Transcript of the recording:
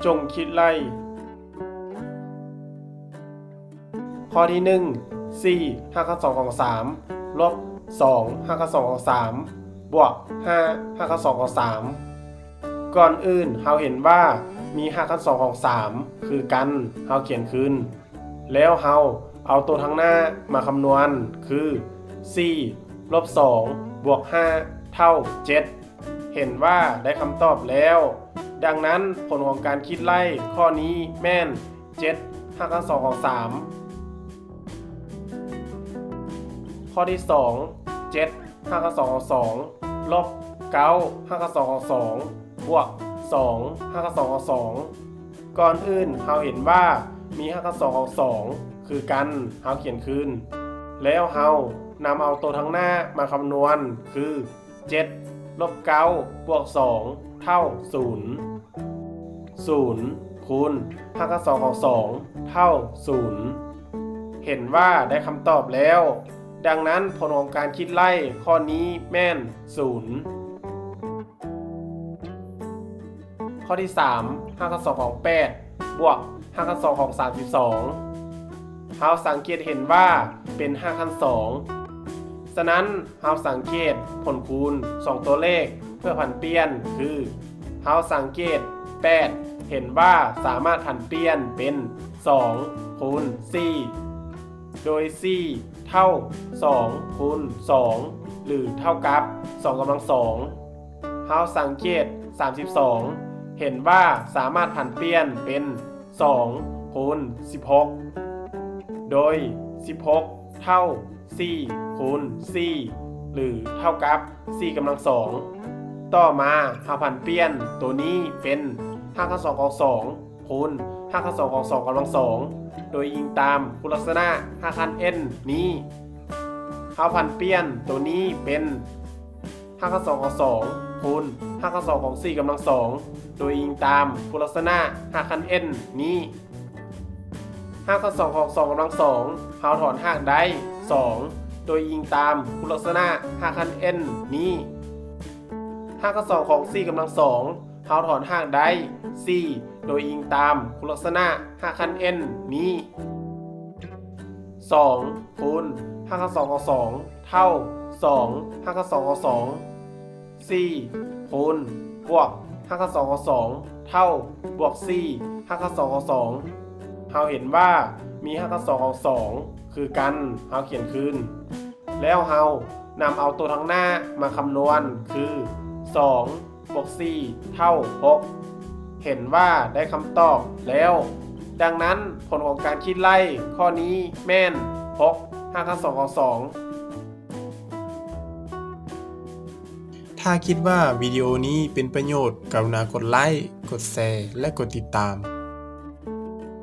ຈົ່ງຄິດໄລ່. ຂໍ້ທີໜຶ່ງ ສີ່ຮາກຂັ້ນສອງຂອງສາມ ລົບສອງຮາກຂັ້ນສອງຂອງສາມ ບວກຫ້າຮາກຂັ້ນສອງຂອງສາມ. ກ່ອນອື່ນເຮົາເຫັນວ່າມີຮາກຂັ້ນສອງຂອງສາມຄືກັນ, ເຮົາຂຽນຄືນ. ແລ້ວເຮົາເອົາໂຕທາງໜ້າມາຄຳນວນ ຄື ສີ່ລົບສອງບວກຫ້າເທົ່າເຈັດ. ເຫັນວ່າໄດ້ຄຳຕອບແລ້ວ. ດັ່ງນັ້ນ ຜົນຂອງການຄິດໄລ່ຂໍ້ນີ້ແມ່ນ ເຈັດຮາກຂັ້ນສອງຂອງສາມ. ຂໍ້ທີສອງ ເຈັດຮາກຂັ້ນສອງຂອງສອງ ລົບເກົ້າຮາກຂັ້ນສອງຂອງສອງ ບວກສອງຮາກຂັ້ນສອງຂອງສອງ. ກ່ອນອື່ນເຮົາເຫັນວ່າມີຮາກຂັ້ນສອງຂອງສອງຄືກັນ, ເຮົາຂຽນຄືນ. ແລ້ວເຮົານຳເອົາໂຕທາງໜ້າມາຄຳນວນ ຄື ເຈັດລົບເກົ້າບວກສອງເທົ່າສູນ. ສູນຄູນຮາກຂັ້ນສອງຂອງສອງເທົ່າສູນ. ເຫັນວ່າໄດ້ຄຳຕອບແລ້ວ. ດັ່ງນັ້ນ ຜົນຂອງການຄິດໄລ່ຂໍ້ນີ້ແມ່ນສູນ. ຂໍ້ທີສາມ ຮາກຂັ້ນສອງຂອງແປດ ບວກຮາກຂັ້ນສອງຂອງສາມສິບສອງ. ເຮົາສັງເກດເຫັນວ່າເປັນຮາກຂັ້ນສອງ. ສະນັ້ນ ເຮົາສັງເກດຜົນຄູນສອງຕົວເລກເພື່ອຜັນປ່ຽນ ຄື ເຮົາສັງເກດແປດ ເຫັນວ່າສາມາດຜັນປ່ຽນເປັນສອງຄູນສີ່ ໂດຍສີ່ເທົ່າສອງຄູນສອງ ຫຼື ເທົ່າກັບສອງກຳລັງສອງ. ເຮົາສັງເກດສາມສິບສອງ ເຫັນວ່າສາມາດຜັນປ່ຽນເປັນສອງຄູນສິບຫົກ ໂດຍສິບຫົກເທົ່າສີ່ຄູນສີ່ ຫຼື ເທົ່າກັບສີ່ກຳລັງສອງ. ຕໍ່ມາເຮົາຜັນປ່ຽນໂຕນີ້ເປັນຮາກຂັ້ນສອງຂອງສອງ ຄູນຮາກຂັ້ນສອງຂອງສອງກຳລັງສອງ ໂດຍອີງຕາມຄຸນລັກສະນະຮາກຂັ້ນ n ນີ້. ເຮົາຜັນປ່ຽນໂຕນີ້ເປັນຮາກຂັ້ນສອງຂອງສອງ ຄູນຮາກຂັ້ນສອງຂອງສີ່ກຳລັງສອງ ໂດຍອີງຕາມຄຸນລັກສະນະຮາກຂັ້ນ n ນີ້. ຮາກຂັ້ນສອງຂອງສອງກຳລັງສອງ ເຮົາຖອນຮາກໄດ້ສອງ ໂດຍອີງຕາມຄຸນລັກສະນະຮາກຂັ້ນ n ນີ້. ຮາກຂັ້ນສອງຂອງສີ່ກຳລັງສອງ ເຮົາຖອນຮາກໄດ້ສີ່ ໂດຍອີງຕາມຄຸນລັກສະນະຮາກຂັ້ນ n ນີ້. ສອງຄູນຮາກຂັ້ນສອງຂອງສອງເທົ່າສອງຮາກຂັ້ນສອງຂອງສອງ. ສີ່ຄູນບວກຮາກຂັ້ນສອງຂອງສອງເທົ່າບວກສີ່ຮາກຂັ້ນສອງຂອງສອງ. ເຮົາເຫັນວ່າມີຮາກຂັ້ນສອງຂອງສອງຄືກັນ, ເຮົາຂຽນຄືນ. ແລ້ວເຮົານຳເອົາໂຕທາງໜ້າມາຄຳນວນ ຄື ສອງບວກສີ່ເທົ່າຫົກ. ເຫັນວ່າໄດ້ຄຳຕອບແລ້ວ. ດັ່ງນັ້ນ ຜົນຂອງການຄິດໄລ່ຂໍ້ນີ້ແມ່ນຫົກຮາກຂັ້ນສອງຂອງສອງ. ຖ້າຄິດວ່າວິດີໂອນີ້ເປັນປະໂຫຍດ, ກະລຸນາກົດໄລ, ກົດແຊ ແລະ ກົດຕິດຕາມ.